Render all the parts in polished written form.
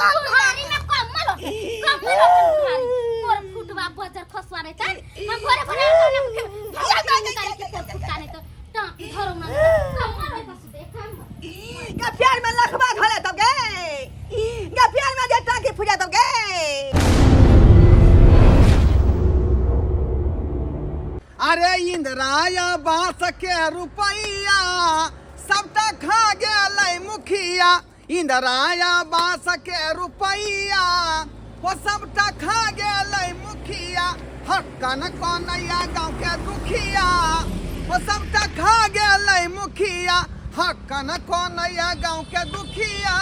बाप बुढ़ारी में कमल होते, कमल होते बुढ़ारी। तोर फुटवा बजर खसवा नहीं त हम भोरे भोरे खाना उतारे के तोर फुटका नहीं तो टाँकी धरो ना कमल होय बस देखम। गा प्यार में लखबा घले तब गे, गा प्यार में जे टांकी फुजा तब गे। अरे इंदिराया बांस के रुपैया सबटा खा गेलै मुखिया। इंदिराया बांस के रुपैया वो सबटा खा गेलै मुखिया। हक्कन कनैया गाँव के दुखिया वो सबटा खा गेलै मुखिया। हक्कन कनैया गाँव के दुखिया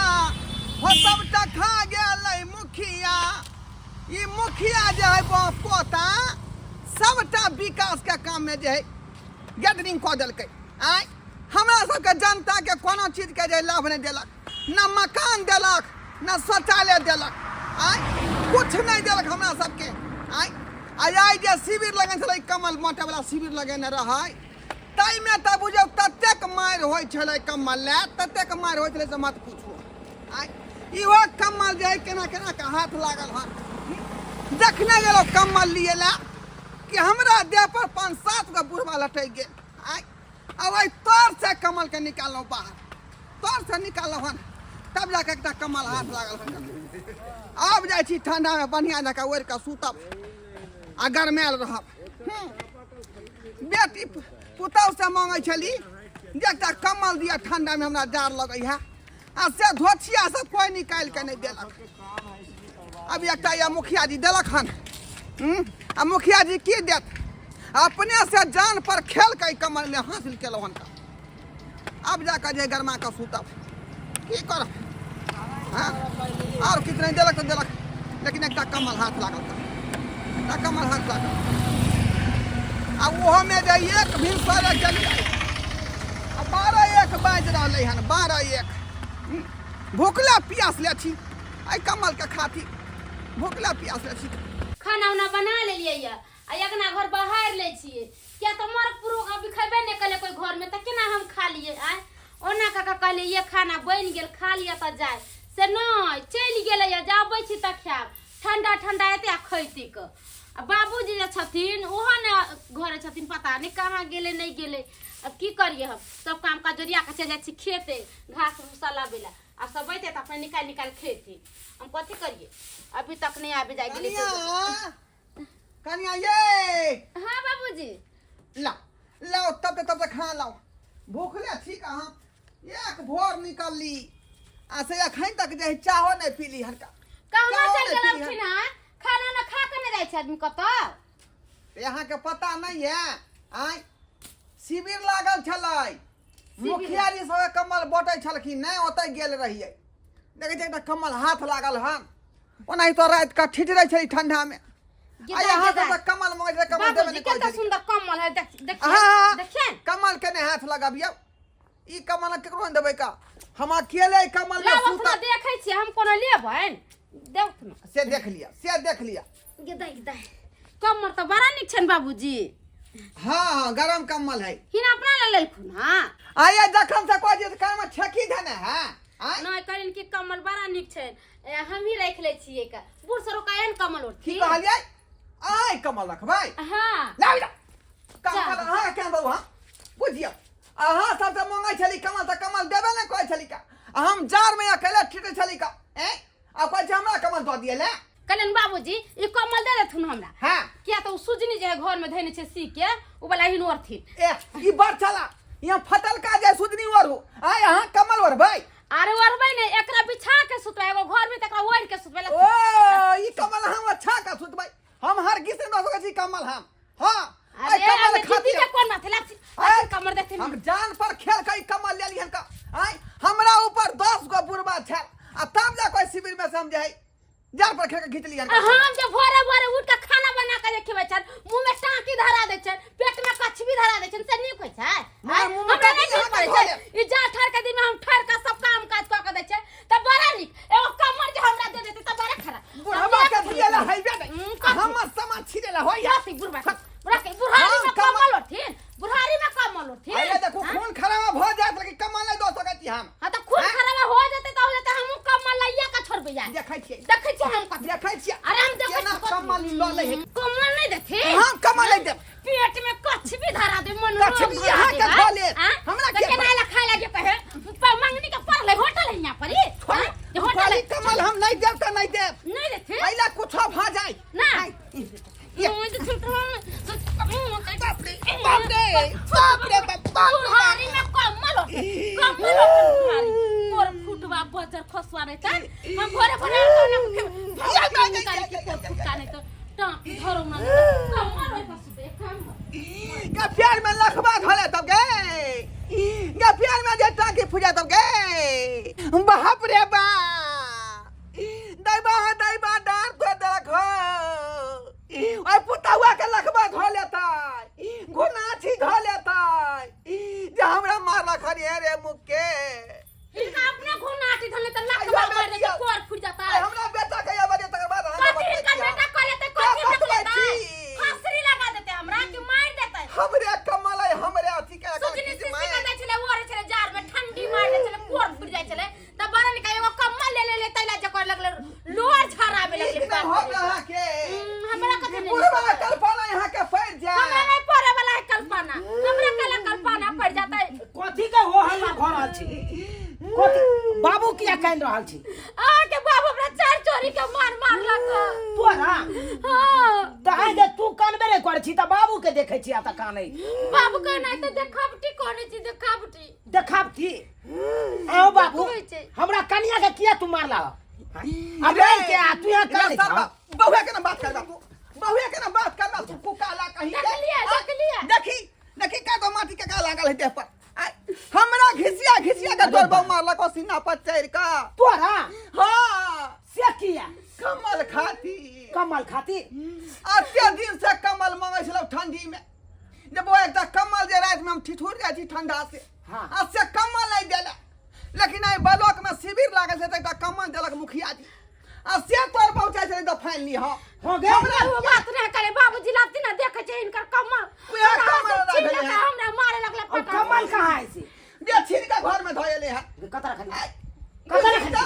वो सबटा खा गेलै मुखिया। ई मुखिया जे है बाप पोता सबटा विकास के काम में जे है गैदरिंग कऽ देलकै। आँय हमरा सबके जनता के कोनो चीज के जे लाभ नहीं देलक, न मकान देलक न शौचालय देलक, आँय कुछ नहीं देलक हमरा सबके। आँय आइ जे शिविर लगन छलै कमल बाँटे वाला शिविर लगेने रहै ताहिमे तऽ बुझियौ ततेक मारि होइ छलै कमल लए, ततेक मारि होइ छलै से मत पूछू। आँय इहो कमल जे है केना केना के हाथ लागल हन। जखने गेलहुँ कमल लिए लए कि हमरा देह पर 5-7 गो बुढ़वा लटकि गेल। आँय आ ओहि तर से कमल के निकाललहुँ बाहर, तर से निकाललहुँ हन तब जाके एकटा कमल हाथ लागल हन। आब जाइ छी ठंडा में बढ़िया जकाँ ओढ़ि कऽ सुतब आ गरमायल रहब। बेटी पुतहु से मांगै छली जे एकटा कमल दिअ ठंडा में हमरा जाड़ लगै है, आ से धोछिया सब कोई निकालि के नहि देलक। अब एकटा या मुखिया जी देलक हन। आ मुखिया जी की देत, अपने से जान पर खेल के कमल में हासिल केलहुँ हन। अब जाकर जे गरमा के सुतब की करब। हाँ और कितना देलक तो देलक, लेकिन एकटा कमल हाथ लागल, एकटा कमल हाथ लागल। आ ओहो में जे एक भिनसरे गेलियै आ 12-1 बाजि रहलै हन, 12-1। भूखला प्यास ले छी एहि कमल के खातिर, भूखला प्यास ले छी। खाना उना बना लेलियै या आ अगना घर बहारि लै छियै, किया तऽ मर पुरुख अभी खेबे नहि करै कोइ घरमे तऽ केना हम खा लियै। आँय ओना कऽ कऽ कहलियै ये खाना बनि गेल खा लिअ तऽ जाय, से नहि चलि गेलैया, जे अबै छी तऽ खायब, ठंडा ठंडा एतै आ खैती कऽ। आ बाबूजी जे छथिन ओहो ने घरे छथिन, पता नहि कहाँ गेलै नहि गेलै। अब की करियै हम, सब काम काज जोरिया कऽ चलि जाइ छी खेते घास भूसा लाबै लए, आ सब अयतै तऽ अपने निकालि निकालि खेतै, हम कथी करियै। अभी तक नहि आबि जाइ गेलै। कनिया, कनिया ये। हाँ बाबूजी। ला लाओ तब तब तक खाना लाओ, भूखले छी कहाँ, एक भोर निकलली आ से अखन तक जे चाहो नहीं पीली हनका। कहाँ चाहो चलि नहि पीली गेलखिन हँ? खाना ना खा के नहि जाइ छै आदमी कतऽ? यहाँ के पता नहीं है। आय शिविर लागल छलै, मुखिया जी सब कमल बटै छलखिन, नहि ओतऽ गेल रहियै, देखै छियै एकटा कमल हाथ लागल हन। ओनाही तो राति कऽ ठिठरै छलै ठंडा में। आ यहाँ से तऽ कमल मंगै छलै, कमल देबे बाबूजी नहि करै कते छलै। सुंदर कमल है, देख देखिए। हाँ, देखिए कमल के नहि हाथ लगाबियौ, ई कमल केकरो नहि देबै का, हम अकेले ई कमल में लाओ सुतब। अपना देखै छियै हम कोनो लेबै देख न। से देख लिअ, से देख लिअ। गे दै दै कमर तऽ बड़ा नीक छनि बाबूजी। हाँ हाँ गरम कमल है। हिना अपना लए लेलखुन। हाँ आये जखन से कहै छियै कान में छेकी धने है। आँय? नहि कहलिन कि कमल बड़ा नीक छै, हमही राखि लै छियै का, बूढ़ सरुका एहन कमल ओढ़थिन। की कहलियै? आय कमल रखबै? हाँ। लाउ जा। कमल जा। अहाँ केना दऊ हम? बुझियौ अहाँ सब तऽ मंगै छली कमल तऽ कमल देबे नहि कहै छली का, आ हम जाड़ में अकेले ठीटे छली का, ऐं? आ कहै छै हमरा कमल दऽ दियै ले। कहलियनि बाबूजी ई कमल दे देथुन हमरा। हाँ। किया तऽ ओ सुजनी जे घर में धैने छै सी के ओ वाला हिन ओढ़थिन। ए ई बड़ छला यहाँ फटलका जे सुजनी ओढ़ू, आय अहाँ कमल ओढ़बै? अरे ओढ़बै ने, एकरा बिछा के सुतबै, एगो घर में तऽ एकरा ओढ़ के सुतबै। ओ ई कमल हम अच्छा का सुतबै, हम हर किसी दऽ सकै छी कमल हम। हाँ, अरे, एहि कमल अरे, दीदी खातिर के कोन बात है? लाठी, आय, लाठी कमर देखथिन। हम जान पर खेल के ई कमल लेली हन का। आय हमरा ऊपर 10 गो बुढ़बा छल आ तब जा कोई शिविर में समझे है जान पर खेल के घीच लिहन। आ हम जे भोरे भोरे उठ के खाना बना के जे खिबै छन, मुंह में टाँकी धरा दै छन, पेट में कछबी धरा दै छन, से नीक होइ छै? मगर आँय, मुंह में हमरा टाँकी नहि ठीक अहाँके पड़ै धऽ छै। लेब। ई जा ठहर के दिन में हम ठहर के सब काम काज कऽ के दै छै तऽ बड़ा नीक, एगो कमर जे हमरा दे देतै तऽ बड़ा खराब। बुढ़वा के दिए ला हैबे नहीं। कथी? हमर सामान छीने ला होइया। कथी बुढ़वा के? बुढ़ा के बुढ़ारी हम में कमल- कमल ओढ़थिन, बुढ़ारी में कमल ओढ़थिन। अरे देखू, हाँ? खून खराबा भऽ जायत लेकिन कमल नहीं दऽ सकैत छी हम। हाँ, तऽ खून हाँ? खराबा हो जेतै तऽ हो जेतै, हमहूँ कमल लइए के छोड़बै। देबै यार। देखै छियै। देखै छियै हम कथी। देखै छियै। अरे हम देखै केना छियै कथी। कमल लऽ लै है। कमल नहि देथिन। हम कमल नहि देब। पेट में कछ भी धरा दे मन कछ भी यहाँ के धऽ लेत। हमरा के के केना ला खाय लागे कहे मंगनी के पड़ले होटल है यहाँ पर ई। हाँ? जे होटल खाली है। कमल हम नहीं देब तऽ नहीं देब। नहीं देथिन। अइला कुछो भऽ जाय। ना। ये। मुँह देथिन तो हम बाप रे बाप रे बाप रे बाप बाप रे कुल्हाड़ी में कमल हो कमल हो कुल्हाड़ी कोर फुटवा बजर खसवा नहीं त हम भोरे भोरे तो ना निकाल के कोर फुटका नहीं तो टाँप धरो ना कमल हो बस देख हम गा प्यार में लखबा धरे तब गे गा प्यार में जे टाकी फुजा तब गे बाप रे बा दैबा है दैबा डार तो देलक हो ओइ पुतहुआ के लखबा धो लेतै घुनाछी धो लेतै जे हमरा मारलक हन रे मुक्के। हिनका अपने घुनाटी धरले त लखबा अइयो मार देते बेटिया। कोर फुट जाता आइ हमरा बेटा के आबै तकर बाद अहाँ कथी हिनका बेटा करे ते क्या कथी बतबै देते छी? फांसरी लगा देते हमरा कि मार देते। हमरे कमल है हमरे अथी के सुजनी सिसी के दै छलै ओरे छलै जार में ठंडी मार दै छलै कोर फुट जाइ छलै त बड़ा निका एगो कम्बल ले ले ले तैला जकर लगले लोर छड़ाबे लगले ना हो अहाँ के। हमरा कथी नहीं बुढ़वा कल्पना यहाँ के फैल हमरा जाए। नहीं पड़े वाला है कल्पना हमरा कला कल्पना पड़ जाता है। कथी के हो हल्ला भऽ रहल छी? कथी बाबू किया कानि रहल छी? आ के बाबू हमरा चार चोरी के मार मारलक। तोरा? हां। तऽ आइ जे तू कानबे नहि करै छी तऽ बाबू के देखै छी आ तऽ कानै। बाबू के नहीं तऽ देखावटी करै छी देखावटी। देखावटी? आओ बाबू देखबै छै। हमरा कनिया के किया तू मारला? अब रह के आ तू यहाँ कानै छह? बहुआ के ना बात कर बाबू बहुआ के ना बात कर तू कुकाला कहीं के। देखलियै, देखलियै। देखी देखी का तो माटी के का लागल है देह पर। हमरा घिसिया घिसिया के तोर बहु मारलक सीना पर चढ़ का। तोरा? हां। से किया? कमल खाती। कमल खाती? अते दिन से कमल मांगै छलौ ठंडी में जब वो एकटा कमल जे राति में हम ठिठुर जाइ छी ठंडा से। हाँ। आ से कमल नहीं देला लेकिन आई ब्लॉक में शिविर लागल छै त एकटा कमल देलक मुखिया जी आ से तोर पहुंचाइ छलै त फाइन ली। हां हो गे। हमरा ओ बात नहीं करे बाबूजी लाती ना देखे छै हिनकर कमल। उएह हमरा कमल से छीन राखल लके है। हमरा मारे लगले और पटा। कमल कहाँ है से? जे छीन के घर में धऽ एलै हन। कतऽ रखली? आइ, कतऽ रखली?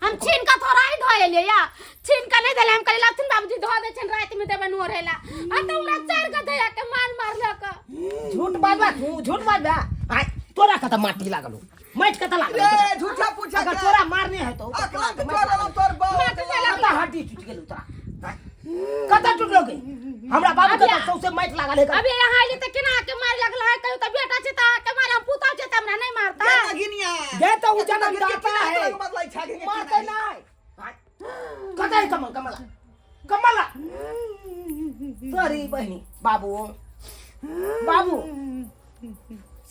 हम छीन के थोड़ा ही धो एलियै या छीन के नहीं देले हम कहलियै लाथिन बाबूजी धो दे छन राति में देबै नोरेला आ त हमरा चार के धैया के मार मारलक। झूठ बाजबा तू झूठ बाजबा। आइ तोरा कतऽ माटी लागल हो? माटि कतऽ लागल हो? रे झूठा पूछा अगर के। तोरा मारने है तो अकला के तोर रहलौ तोर बहु। माटि लागल। कतऽ हड्डी टूटि गेलौ तोरा? कतऽ टूटलो गे? हमरा बाबू के तऽ सौंसे माटि लागल है। अभी यहाँ अइली तऽ केना के मारे लगल है? कहियो तऽ बेटा छै तऽ के मारे हम पुतहु छै तऽ हमरा नहीं मारता। गे नगिनिया। गे तऽ उ गे जन्मदाता नगिनिया है। केना बदलै छै गे मारतै नहि। कतऽ है कमल? कमला कमला सॉरी बहिनी। बाबू बाबू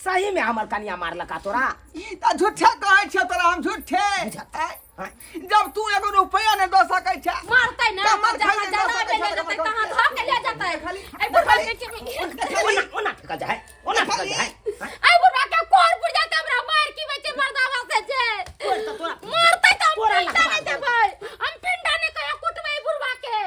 सही में हमर कनिया मारलका तोरा? त झूठे कहै छियौ तोरा हम झूठे। जब तू एगो रुपया नहीं दऽ सकै छै मारतै ना कमल जहाँ खाइ ले जरा दऽ सकै बे छै, ले जेतै कमल तहाँ खाइ धऽ के ले जेतै। खाली- ऐ बुढ़वा के ओना ओना फेकल जाइ ओना फेकल जाइ। ऐ बुढ़वा के कोर पुर जेतै हमरा मार की बचे मर्दावा से जे। तोर तऽ तोरा मारतै तऽ हम तोरा पिंडा लखबा नहीं देबै हम पिंडा नहीं कहियो कुटबै बुढ़वा के।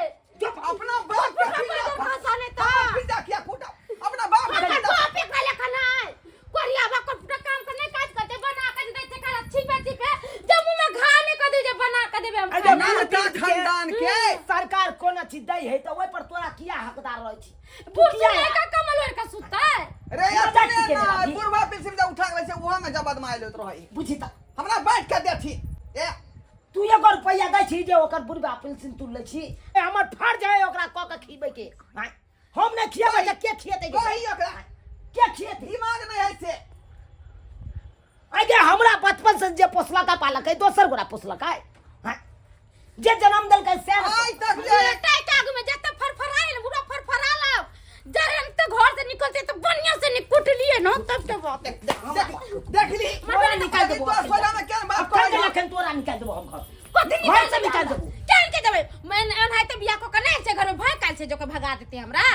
चुप अपना बाप के बुढ़वा पिंडा बाजर खा। खसा नहीं तऽ। हाँ, पिंडा किया कूटब? अपना बाप के हमर पिंडा। बाप एकरा लेखा नहि। कोरिया बा को काम के नहीं काज करते बना के दै छै खाला छिपे छिपे जब मुंह में घा नहीं कर दे जे बना के देबे हम। अरे ना बिना ता पीट के खानदान के। सरकार कोना चीज दै है तऽ ओहि पर तोरा किया हकदार रहै छी? बुढ़ किया? का कमल ओढ़ के सुतै। रे मजाक अपने के ना देला भी। बुढ़वा पिलसिम जे उठा के छै ओहो में जब बदमाई लेत रहै। बुझी तऽ हमरा बैठ के देथी। ए तू एगो रुपैआ दै छी जे ओकर बुढ़बा पेंशन तू लै छी। ए, हमर फर्ज है ओकरा कऽ के खिबै के। आँय, हम नहि खिएबै तऽ के खिएतै गे? कही ओकरा। के खिएतै? दिमाग नहीं है से। आइ गे हमरा बचपन से जे पोसलका पालकै दोसर गोरा पोसलकै। आँय, जे जन्म देलकै से आइ तक जे बेटा के आगू में जते फरफरायल बुढ़ा फरफराला जरन तो घर से निकलते तो बढ़िया से नहीं कुटलिए ना तब के बात। देख देख ली। तोरा निकाल देबो। तोरा सोजा में केहन बात अखन कहै अखन तोरा निकाल देबो हम घर से। कथी घर से निकाल देबो। केहन के देबै? मैं एनाहिते बियाह कऽ के नहि छै घर में भय काल छै जो के भगा देते हमरा।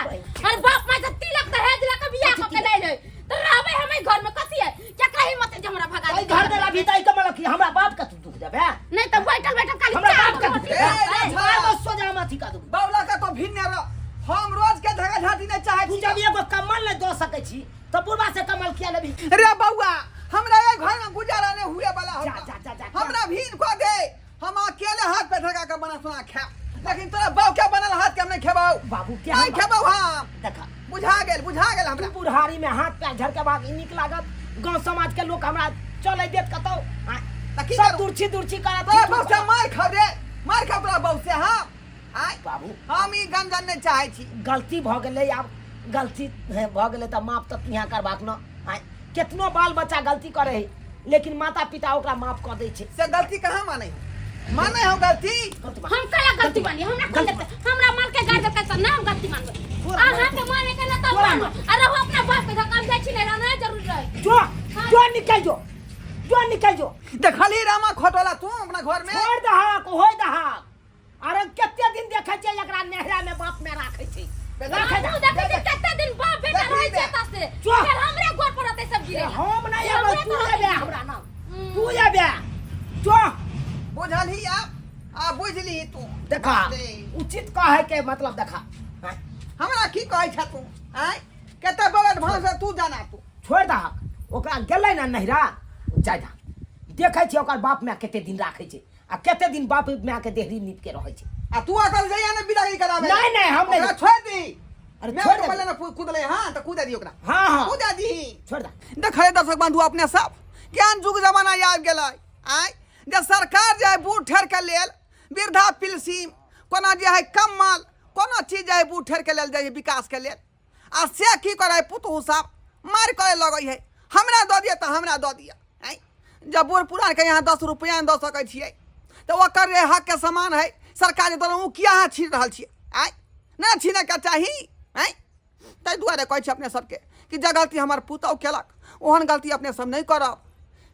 और बाप माय से तिलक दहेज लऽ के बियाह कऽ के लै रहै तऽ रहबै हम एहि घर में कथी है? केकरा हिम्मत है जे हमरा भगा एहि देतै? घर देला भी तऽ कमल की हमरा बाप के तू दुख देबे? नहि तऽ बैठल बैठल खाली हमरा चार बाप के रोटी दुख देबे? खेतै। ए, मार बस सोजा हम अथी कऽ देबो। बाबला के तो भिन्न रह। हम रोज के झगड़ा झांटी नहीं चाहे तू छी। जब एगो कमल नहीं दऽ सकै छी तऽ बुढ़बा से कमल किया लेबही? रे बौआ हमरा एहि घर में गुजारा नहीं हुए वाला जा, होता। जा, जा, जा, हमरा भीन को दे हम अकेले बाबू नहीं केहन बात? खेबौ हम। देखा बुझा गेल, बुझा गेल तू हमरा। बुढ़ारी में हाथ पैर झरकेबाक ई नीक लागत? गांव समाज के लोग हमरा चले देत कतौ? आँय, तऽ की सब करू? दुर्छी दुर्छी करत। तोरा बहू से मार खाउ रे, मार खाउ तोरा बहू से। हाँ आँय बाबू, हम ई गंजन नहि चाहै छी। गलती भऽ गेलै, आब गलती भऽ गेलै तऽ माफ तऽ तुहाँ करबाक न। आँय, केतनो बाल बच्चा गलती करे है लेकिन माता पिता ओकरा माफ कऽ दै छै। से गलती कहाँ मानै हो? मानै हो गलती? गलती मान। हम कला गलती मानी? हमरा कोन देतै? हमरा माल के गाड़ देतै तऽ ना हम गलती मानबै। तोरा अहाँ के माने के ना तऽ तोरा मानू। अरे हो अपना बाप के धक्का जाइ छी, नहीं रहना जरूरी रहे। जो जो निकल जो, जो निकल जो। देखली रामा खोटोला तू अपना घर में? छोड़ दहक, होय दहक। अरे कते दिन देखै छियै एकरा नहरा में बाप में राखै छै, राखै हमहूँ देखै छियै कते दिन बाप बेटा रहै छै एतऽ से। जो। फेर हमरे गोर पर रहतै सब गिरे। हम नहि हमरे एबै, तू तऽ एबे हमरा ना, तू एबे जो। बुझलही आब? आ बुझलिही तू? देखा, उचित कहै के मतलब देखा। आँय, हमरा की कहै छ तू? आँय, कते बगल भांस तू जाना तू। छोड़ दहक ओकरा, गेलै ने नहिरा, जाय दहक। देखै छियै ओकर बाप माय कते दिन राखै छै आ कते दिन बाप माय के देहरी नीप के रहै छै। आ तू अकल जइया ने बिदागरी कराबे? नहीं, नहीं, हम नहीं। ओकरा छोड़ दी। अरे मैं छोड़ ओकरा दे। पहिले ने कूदले, हाँ तऽ कूदे दी ओकरा। हाँ, हाँ। कूदे दी। छोड़ दे। देखै दर्शक बंधु अपने सब, केहन जुग जमाना आबि गेलै। आँय, जे सरकार जे है बूढ़ ठेर के लेल वृद्धा पेंशन कोना जे है कम माल कोनो चीज जे है बूढ़ ठेर के लेल जे है विकास के लेल, आ से की करै पुतहु सब मारि करे लगै है, हमरा दऽ दिअ तऽ हमरा दऽ दिअ। आँय, जब बूढ़ पुरानके यहाँ 10 रुपैआ दऽ सकै छियै तऽ ओकर जे हकके समान है सरकार जे देलहुँ, ओ किया अहाँ छीन रहल छियै? आँय, नहि छीनैके चाही। आँय, ताहि दुआरे कहै छी अपने सबके कि जे गलती हमर पुतहु केलक ओहन गलती अपने सब नहि करब।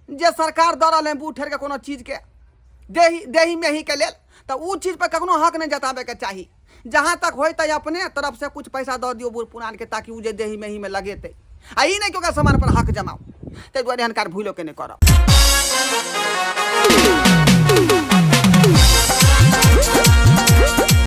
जे सरकार दऽ रहल है बूढ़ ठेरके कोनो चीजके देही देही मेहीके लेल, तऽ ओ चीजपर कखनो हक नहि जताबैके चाही। जहाँ तक होय तऽ अपने तरफ से कुछ पैसा दऽ दियौ बूढ़ पुरानके, ताकि ओ जे देही मेहीमे लगेतै, आ ई नहि कि ओकरा सामान पर हक जमाउ। ताहि दुआरे एहन कार्य भूलोके नहि करब।